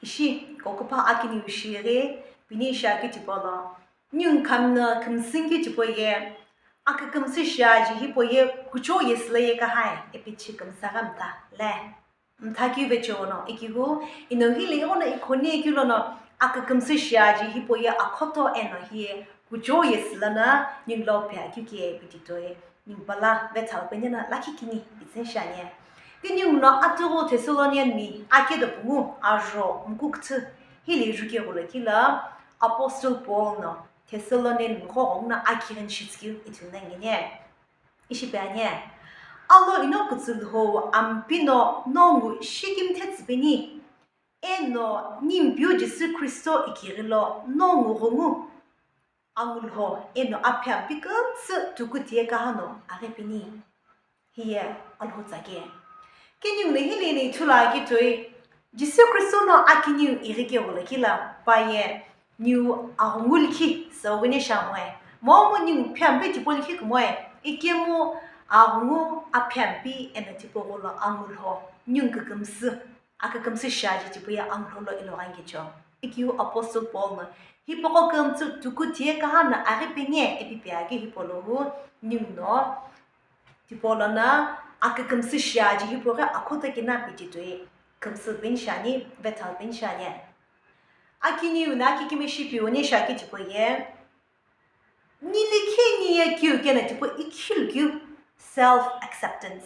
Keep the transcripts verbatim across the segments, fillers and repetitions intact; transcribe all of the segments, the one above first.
Ishi, koküpha akiniu shighi, pini shiakeu tipau lo, ningu khami no kümsünikeu tipau ye, akükümsü shiaji hipau ye kuchou ye sülaye kahai, ipi ishi kümsüghi mta le. Mthakeu vecheo no ikihu, ino hile ighono ikhone keu lono akükümsü shiaji hipau ye akhoto eno hiye kuchou ye sülana ningu lo phiakeu ke ipi titoi. Ningu pala vethal penena lakhi kini itsüni shiani. Ti ningu no atughu Thessalonian mi akedo pungu ajo mkukthü hili juke ghulokila Apostle Paul no Thessalonian mi qo ghongna akighin shitskeu ithulu nangini. Ishi pi ani. Alo ino kütsülhou Ampeu no nongu shikimthe tsüpeni. Eno Nimpiu Jisü Khristo ikighi lo nongu ghungu angulho eno aphi Ampeu kümtsü tuku tiye kahano aghipeni. Hiye Alhou tsake. Ke ningu no hile ni ithulu akeu toi, Jisü Khristo no akiniu ighike ghulokila paye niu aghungu likhi sawini shamoe. Momu ningu phi Ampeu tipau likhi kumoe. Ikemu aghungu aphi Ampeu eno tipau gholo angulho. Ningu kükümsü. Akükümsü shiaji tipau ye angulho lo ilo ghankecho. Ikiu Apostle Paul no hipaqo kümtsü tuku tiye kahano aghipeni ipi pi akeu hipau lo hu ningu no tipau lono akükümsü shiaji hipau ghi akhoto kina pi titoi kümsü peni shiani, vethal peni shiani. Akiniu no akikimishi piuni shiakeu tipau ye. Ni likhi ni ye keu keno tipau ikhilu keu self acceptance.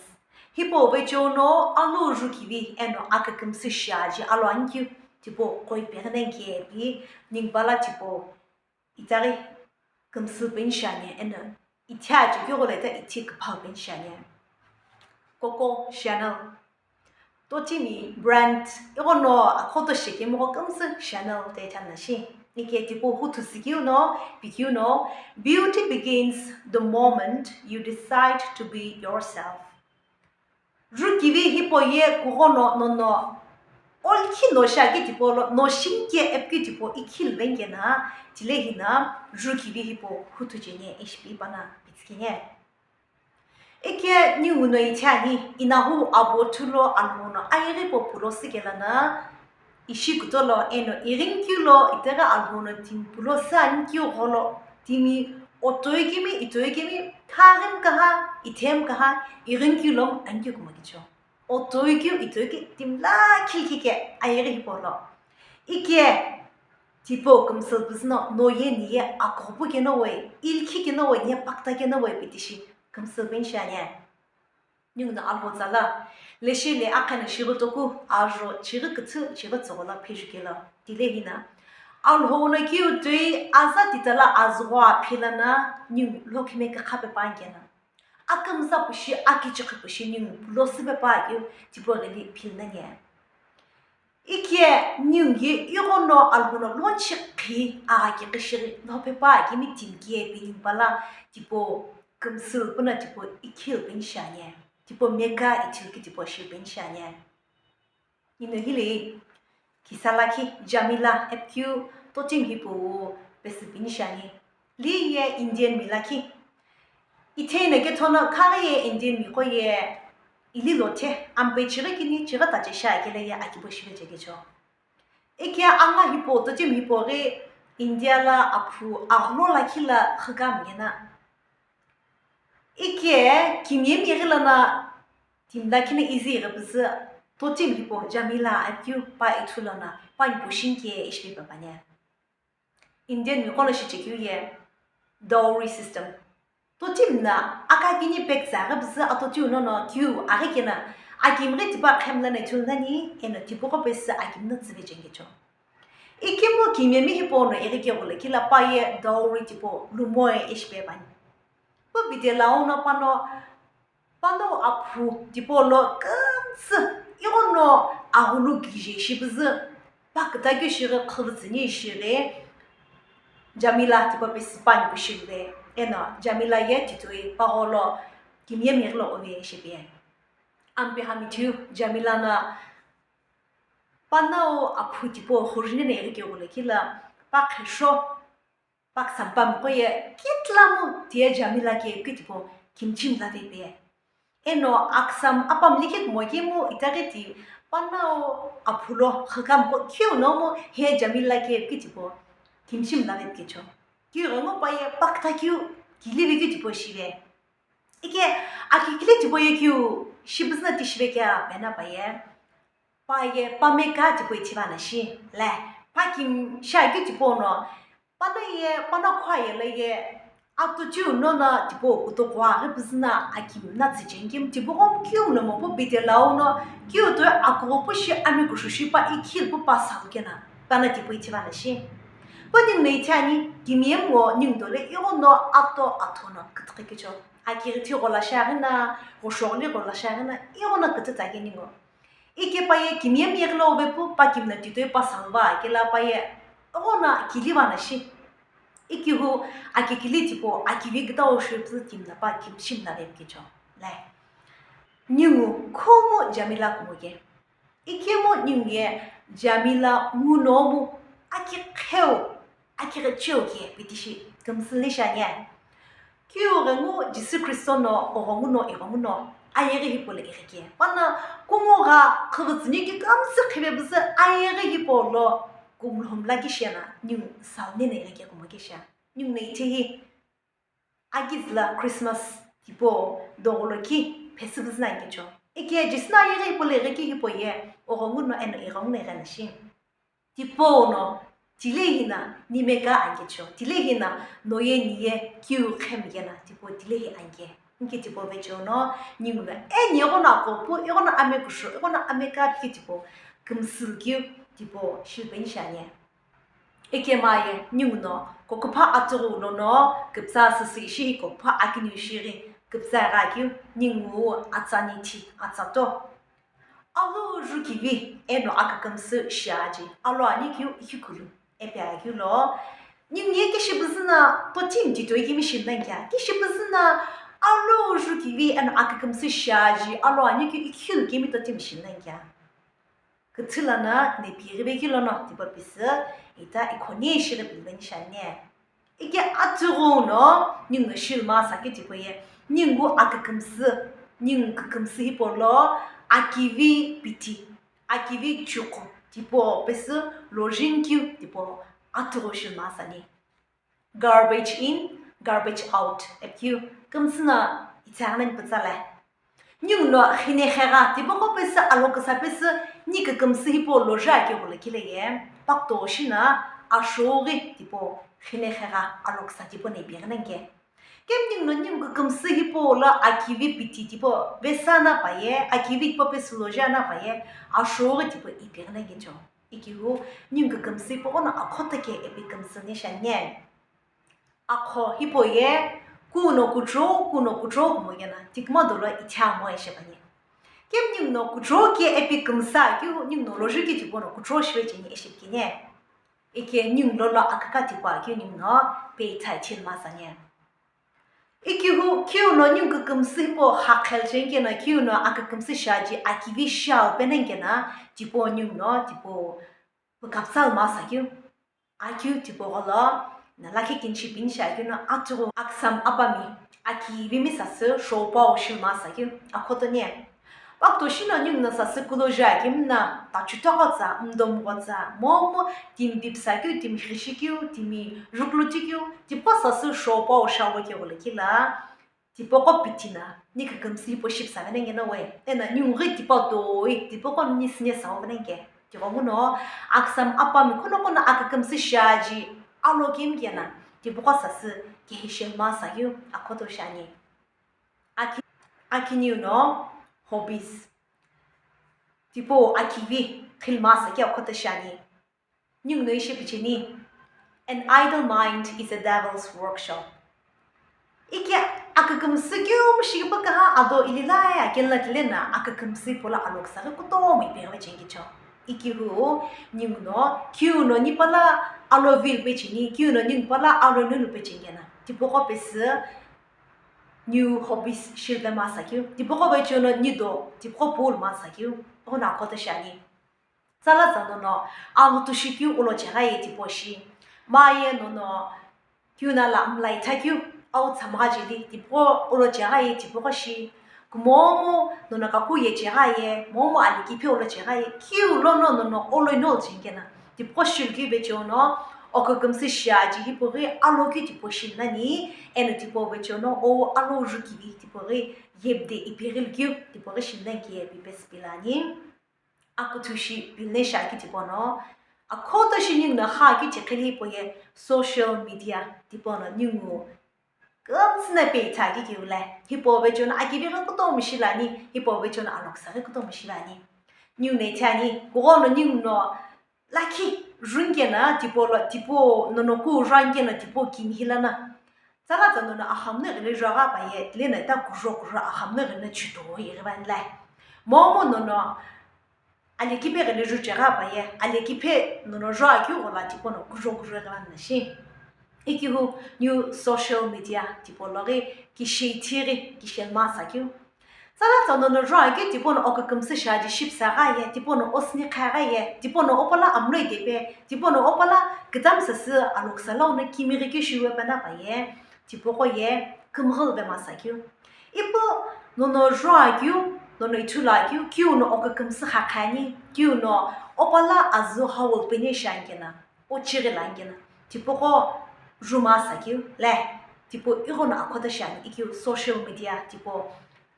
Hipau vecheo no alo jukivi eno akükümsü shiaji alo anikeu tipau qo ipeghi nani ke pi ningu pala tipau itaghi kümsü peni shiani eno ithi ajo keu gholo ita ithi küphau peni shiani. Coco Chanel. Totimi brand ighono akhoto shikimgho kümsü Chanel te ithulu nashi. Ike tipau huthu sikeu no, pikeu no, beauty begins the moment you decide to be yourself. Jukivi hipau ye kughono nono olkhi no shiakeu tipau lo, no shimkeu ipikeu tipau ikhilu venkena, tilehi no jukivi hipau huthu cheni ishi pi pana pitsükeni. Ike ningu no ithi ani, inahu abo thulo Alhou no ayeghi hipau pulo sikela no, ishi kutolo eno ighinikeu lo itaghi Alhou no timi pulo sü anikeu gholo, timi otoikemi, itoikemi, khaghimi kaha, ithemi kaha, ighinikeu lo anikeu kumokicho. Otoikeu, itoikeu, timi lakhi likhi ke ayeghi hipau lo. Ike tipau kümsü püzü no, no ye ni ye akughupu keno we, ilkhi keno we, ni ye pakta keno we pi tishi kümsü peni shiani. Ningu no Alhou tsala, leshi le akheno shighutoku, ajo chighi küthü, chighi tsügholo phiju kelo. Tilehi no Alhou no keu toi aza titala azügho aphi lono ningu lokhime kükhape pa ankeno. Akümza pushi, akichikhi pushi ningu pulo süpe pa keu tipau ghili philnani. Ike ningu ye ighono Alhou no lonchi khi agha ki kishiri lope pa kemi timi ke pi ningu pala tipau kümsü puna tipau ikhilu peni shiani. Tipau mega ithulu ki tipau shi peni shiani. Ino hile kisa lakhi Jamila ipikeu totimi hipau pesü peni shiani. Li ye Indian mi lakhi. Itheno kethono khaghi ye Indian mi qo ye ili lothe ampe chighi kini chighi tache shi akele ye akibo shive chekecho. Ike anga hipau totimi hipau ghi India lo aphu agholo lakhi lo khikam yena. Ike kimiye mi ghi lono timi lakhi no izi ighi püzü totimi hipau Jamila ipikeu pa ithulu no pani pushing ke ishi pi papani. Indian mi qo lo shichekeu ye dowry system. Totimi no aka kini pektsü aghi püzü atotiu nono keu aghi keno akimghi tipa khemla no ithulu nani eno tipaqo pesü akimi no tsüve chenkecho. Ikemu kimiyemi hipau no ighi keghulo kila pa ye dowry tipau lumoe ishi pe pani. Pu bide lau no pano, pano aphu tipau lo kümtsü ighono aghulu kije shipüzü pa kütakeu shighi khüvütsüni shighi Jamila tipau pesü pani pushighive. Eno Jamila ye titoi pagholo kimiyemi ghilo ove shipe. Ampe hamithiu Jamila no panao aphu tipau khurine no ighi keghulo kila pa khesho Paksa pamqo ye kitlamu tiye Jamila ke kitipo kimchim la vepe. Eno aksam apam likhe kumo kemu itaghi ti Panao aphulo xükümqo keu nomu he Jamila ke ki tipau kimshi mlave kecho. Keu ghengu pa ye pakta keu kilivi keu tipau shive. Ike akikili tipau ye keu shibüzü na tishive kea pena pa ye. Pa ye pa meka tipau ithivana shi. Le, pa kimshi keu tipau no Pana ye, pana khua ye la ye, atu chiu no na tipau kutoqo aghi püzü na akimi na tsücheni kemu tipau ghomu keu mlo mopu bite lau no, keu toi akughupu shi ami kushu shi pa ikhil pu pa salu kena, pana tipau ithivana shi. Pa ningu no ithi ani, kimiye ngo ningu dole ighono ato atho no kütüqü kecho. Akighi thi ghola shi aghi na, ghoshogholi ghola shi aghi na, ighono kütü tsake ningu. Ike pa ye kimiye miyeghi lo vepu pa kimi na titoi pa salva kela pa ye ighono kiliva na shi. Ikihu akikili tipau akivi kütau shipüzü kimi na pa kimshi mla vepu kecho. Lai. Ningu khumu Jamila kumo ke. Ikemu ningu ye Jamila ngu nomu akiqheu, akiqhecheu ke pitishi kümsüli shi ani. Keu ghengu Jisü Khristo no, oghenguno, ighenguno, ayeghi hipau lo ighike. Pana kungu gha khüvütsüni kikümsü khivepüzü ayeghi hipau lo kumlhomla kishena ningu salni na ighike kumo kisha. Ningu no ithi hi akizü la Christmas tipau dogholo ki phesüpüzü na kecho. Ike Jisü no ayeghi hipau lo ighike hipau ye, oghenguno eno ighenguno ighena shi. Tipau no, tilehi na ni meka ankecho, tilehi na noye niye kiu khemye na, tipau tilehi anke. Nki tipau vecho no, ningu no, e ni ighono akopu, ighono amekusho, ighono ameka piki tipau, kümsülu kiu, tipau, shilpeni shanye. Ike maye, ningu no, kokupha atughu lono, küpsa süsü ishi hi kokupha akiniu shiri, küpsa gha kiu, ningu atsani thi, atsato. Alu jukivi eno akükümsü shiaji, alu ani kiu ikhikulu, epi akeu lo. Ningu ye kishipüzü na totimi titoi kimi shimla nkya, kishipüzü na alu jukivi eno akükümsü shiaji, alu ani kiu ikhikulu kimi totimi shimla nkya. Küthü lana nepi ghive keu lono tipau pisü, ita ikhoni shighi pilveni shane. Ike atughu no ningu shilu masa keu tipau ye, ningu akükümsü, ningu kükümsü hipau lo akivi piti, akivi chuqu tipau pesü lojin keu tipau atughu shilu masa ni. Garbage in, garbage out. Epikeu kümsü no ithaghi nani pütsa le. Ningu no xine xegha tipaqo pesü aloküsa pesü ni kükümsü hipau loja keu gholo kile ye, pakto shi na ashoghi tipau xine xegha aloküsa tipau no ipeghi nani ke. Kemu ningu no ningu kükümsü hipau lo akivi piti tipau vesa na pa ye, akivi tipau pesü loja na pa ye, ashoghi tipau ipeghi nani kecho. Ikihu ningu kükümsü hipau ghono akhoto ke ipi kümsü ni shanye. Akho hipau ye, kuno kuchou, kuno kuchou kumo yena, tikuma dolo ithia mo eshepani. Kemu ningu no kuchou ke epi kümsa, keu ningu no loju ke tipau no kuchou shive cheni eshepkene. Ike ningu lolo akaka tipau keu ningu no pe ithai thil masane. Ikihu keu no ningu kükümsü hipau hakhel cheni kena, keu no akükümsü shiaji akivi shiau penen kena, tipau ningu no, tipau pükapsal masa keu. Akeu tipau gholo, na lakhi kinshi pini shi akeu no atughu aksam apami, akivimi sasü shopau shilu masa keu, akhoto ni. Pakto shi no ningu no sasü kuloja kemu na, tachutoqo tsa, mdomgho tsa, momu timi pipsa keu, timi ghishi keu, timi jukluti keu, tipau sasü shopau shawo keu gholo kila. Tipaqo piti na, ni kükümsü hipau shipsa vena ngena we. Ena ningu ghi tipau toi, tipaqo ni sine sao vena nge. Tighenguno, aksam apami khuno khuno akükümsü shiaji, alo kemu kena, tipaqo sasü, kihi shel masa keu, akhoto shani. Aki, akiniu no, hobbies. Tipau akivi, khil masa keu akhoto shani. Ningu no ishi picheni, "An idle mind is a devil's workshop." Ike akükümsü keu mu shikipa kaha ado ililai akenla tile na akükümsü hipau lo aloküsa ghi kutomo ipeghi cheni kecho. Ikihu ningu no, keu no ni pala alo vil pecheni, keu no ningu pala alo nulu pecheni kena. Tipaqo pesü new hobbies shilve masa keu. Tipaqo vecho no nido, tipaqo pool masa keu. Ono akhoto shani. Tsala tsa nono, angutu shikeu ulo chegha ye tipau shi. Maye nono, keu na la mlai thakeu, au tsamgha jeli tipau ulo chegha ye tipaqo shi. Kumomu nono kaku ye chegha ye, momu ali kiphe olo chegha ye, kiu lono nono olo ino chengena. Tipaqo shilukeu vecheo no, okükümsü shiaji hipoghi alo keu tipaqo shilunani, eno tipaqo vecheo no, o alo jukivi tipoghi yebde ipeghi lukeu tipoghi shilunani kiye pipesü pilani. Akuthu shi pilne shiaki tipaqo no, akhoto shi ningu no xaki cheqheli hipau ye social media tipaqo no ningu kümtsü na peitha kikeu le, hipau vecheo no akivi ghi kutomo shilani, hipau vecheo no aloksa ghi kutomo shilani. Ningu no ithani, kughono ningu no lakhi junkena tipaqo lo, tipaqo nono ku junkena tipaqo kini hilana. Tsala tsa nono axamunu ghile juaghi pa ye, tilena ita kujo kujo axamunu ghile chuto ye ghi vani lai. Momu nono ali kiphe ghile ju chegha pa ye, ali kiphe nono juakeu ghola tipaqo no kujo kujo ghi vani shi. Ikihu new social media tipaqo lo ghi kishe ithighi kishe masa keu. Tsala tsa nono juakeu tipaqo no okükümsü shiaji shipsa gha ye, tipaqo no osini kha gha ye, tipaqo no opala amlo itepe, tipaqo no opala kütami sasü aloksa lau no kimighi keu shiwe pena pa ye, tipaqo ye kümghülu ve masa keu. Ipu nono juakeu, nono ithulu akeu, kiu no okükümsü kha khani, kiu no opala azu hawul pene shiankena, o chighi lankena, tipaqo ju masa keu le, tipaqo ighono akhoto shiani, ikiu social media tipaqo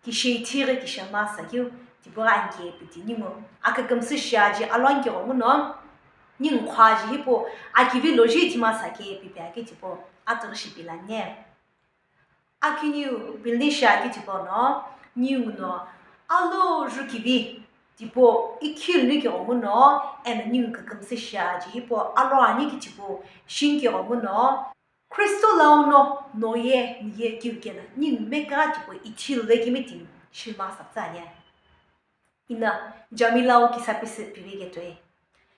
kishe ithighi kishe masa keu tipaqo anke piti ningu akükümsü shiaji alo anke ghomu no, ningu khuaji hipau akivi loji ithi masa ke pipe ake tipaqo atughi shi pilani. Akiniu pilne shiaki tipaqo no, ningu no alo jukivi tipaqo ikhiluni keghomu no, eno ningu kükümsü shiaji hipau alo ani ki tipaqo shinke ghomu no, Kristo lau no noye niye kiu kena, ningu meka tipaqo ithilve kimi timi shilma saptsa ania. Ina Jamila wu kisa pisi piveketoi.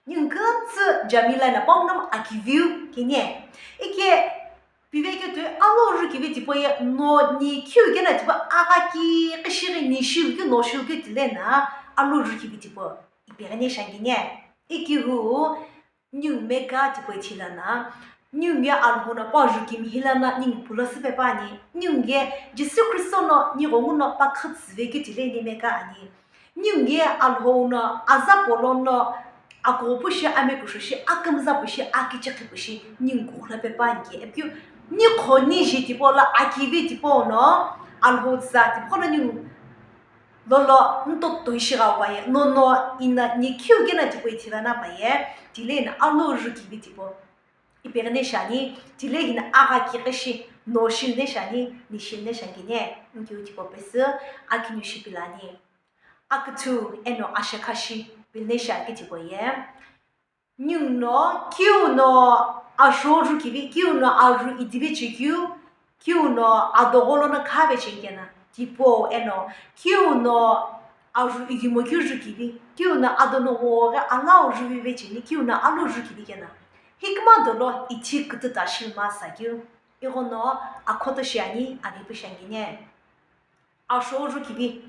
Ningu kümtsü Jamila na paunam akiviu kenie. Ike piveketoi alo jukivi tipaqo ye no ni kiu kena tipaqo agha ki kishighi ni shiu ki no shiu ki tilena alo jukivi tipaqo ipeghene shangine. Ikihu ningu meka tipaqo ithilana, ningu ye Alhou no pa jukimi hilana ningu pulo süpe pani, ningu ye Jisü Kristo no ni ghomu no pa khütsüve ki tileni meka ani. Ningu ye Alhou no aza polo no akughupu shi, amekushou shi, akümza pu shi, akichekhi pu shi, ningu kukhula pe panike. Epikeu ni kho ni ji tipaqo lo akivi tipaqo no Alhou tsa tipaqo no ningu lolo nto toi shigha waye, nono ina ni kiu kena tipaqo ithilana pa ye, tilena alo jukivi tipaqo ipeghene shiani, tile hina agha ki kishi, no shilne shiani, ni shilne shiani kenie, nkiu tipaqo pesü, akiniu shi pilani. Aküthu eno ashekha shi pilne shiaki tipaqo ye. Ningu no, kiu no ajo jukivi, kiu no aju idive chekeu, kiu no adogho lono khave chenkena, tipaqo eno, kiu no aju igimo keu jukivi, kiu no ado no ghoghi alau juvive cheni, kiu no alo jukivi kena. Hikima dolo ithi kütüta shilma sakeu, ighono akhoto shiani, ani pu shiangine. Ajo jukivi.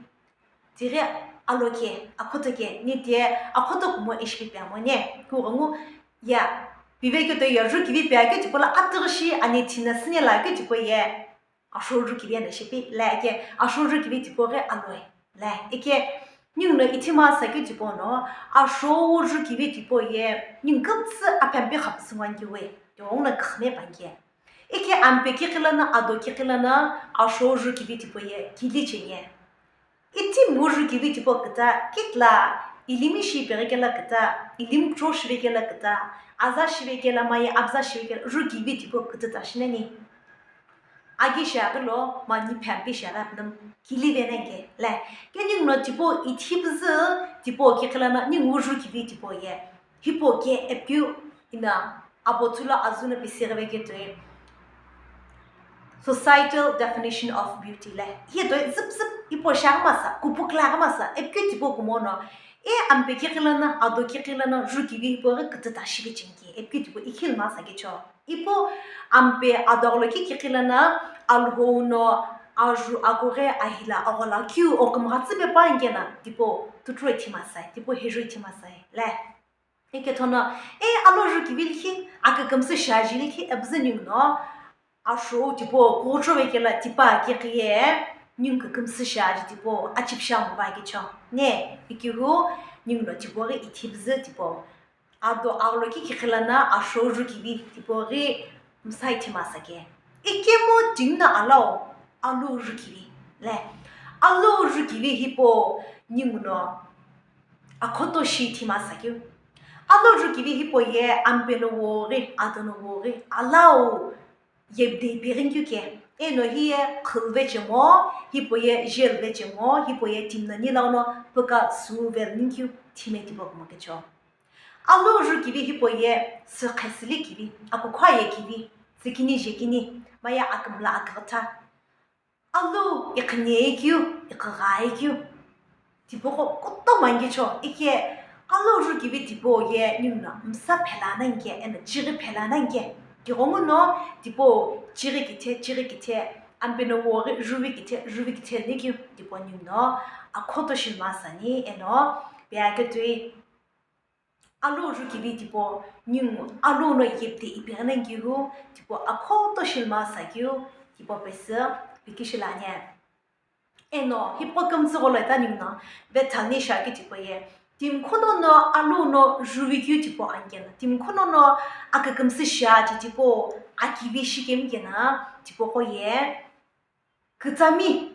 Tighi aloke, akhotoke, nite, akhoto kumo ishi pipe amone, kughengu, ya, piveketoi ya jukivi piakeu tipaqo lo atughi shi ani thina sine lakeu tipaqo ye, ajo jukivi eno shipi, la ike, ajo jukivi tipaqo ghi aloi, la ike, ningu no ithi masa keu tipaqo no, ajo jukivi tipaqo ye, ningu kümtsü aphi ampe khapüsü ngwa nkiwe, tighengu no küxüme panke. Ike ampe kiqi lono, ado kiqi lono, ajo jukivi tipaqo ye, kili cheye. Itimi wu jukivi tipaqo küta, kitila, ilimi shi peghi kelo küta, ilimi kuchou shive kelo küta, aza shive kelo maye, abza shive kelo, jukivi tipaqo kütüta shinani. Agi shiaghi lo, mani phi ampe shiaghi aphi no kili venanke, la, ke ningu no tipaqo ithi püzü, tipaqo kiqi lono, ningu wu jukivi tipaqo ye. Hipau ke epikeu ina apothu lo azu no pisighi veketoi. Societal definition of beauty le. Hi toi züp züp ipo shaghi masa, kupukla ghi masa, epikeu tipaqo kumono. E ampe kiqi lono, ado kiqi lono, jukivi hipau ghi kütüta shive chenike, epikeu tipaqo ikhil masa kecho. Ipu ampe ado gholo ki kiqi lono, Alhou no, aju akughi ahila aghola kiu okümgha tsüpe pa nkena, tipaqo tuturo ithi masai, tipaqo heju ithi masai. Le. Ike thono, e, alo jukivi likhi, akükümsü shiaji likhi, epüzü ningu no, ajo tipaqo kuchou vekelo tipa kiqi ye, ningu kükümsü shiaji tipau achipisha mova kecho. Ne, ikihu ninguno tipau ghi ithipüzü tipau. Ado agholo kikhi khilana asho jukivi tipau ghi msa ithima sake. Ikemu tinguna alau alu jukivi. Le, alu jukivi hipau ninguno akhoto shi ithima sakeu. Alu jukivi hipau ye ampeno wo ghi, adono wo ghi, alau yebde ipeghinkeu ke. Eno hiye khulve chemo, hipau ye jelve chemo, hipau ye timna nilauno püka suvel ninkeu thime tipau kumo kecho. Alu jukivi hipau ye sükhesüli kivi, akukhua ye kivi, tsükini jekini, maya akümla aküghütha. Alu iqhiniye keu, iqhighaye keu. Tipau kutomo ankecho, ike alu jukivi tipau ye ninguno msa phela nani ke, eno chighi phela nani ke. Tighenguno tipau chighi kithe, chighi kithe, ampeno wo ghi juvi kithe, juvi kithe nikeu tipau ninguno akhoto shi masani eno pea ketui. Alu jukivi tipau ningu alu no yebde ipeghi nani kehu tipau akhoto shi masakeu tipau pesü pikishilani. Eno hipau kümtsü gholo eta ninguno vethalni shiakeu tipau ye, timi khunono alu no juvi keu tipau anikena, timi khunono akükümsü shiaji tipau akivi shikemi kena tipau qo ye kütsami,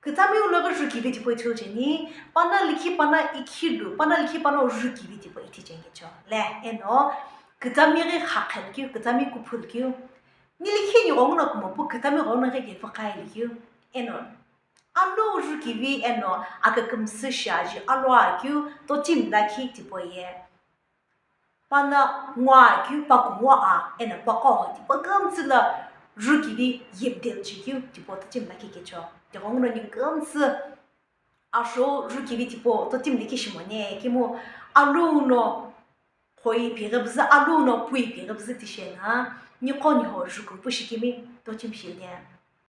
kütsami uloghi jukivi tipau ithulu cheni, pana likhi pana ikhilu, pana likhi pana jukivi tipau ithi cheni kecho. Le, eno kütsami ghi khaqhelu keu, kütsami kuphulu keu, nilikhi ni ghenguno kumopu kütsami ghenguno ghi kepu qaili keu. Eno alu jukivi eno akükümsü shiaji alu akeu totimi lakhi tipau ye pana ngo akeu, paku ngo a, eno paqo tipau kümtsü lo jukivi yebde chikeu tipau totimi lakhi kecho. Tighenguno ningu kümtsü asho jukivi tipau totimi likhi shimone, ikemu alu no khoi ipeghi püzü, alu no pui ipeghi püzü tishena, niqo niho juku pu shikemi totimi shile.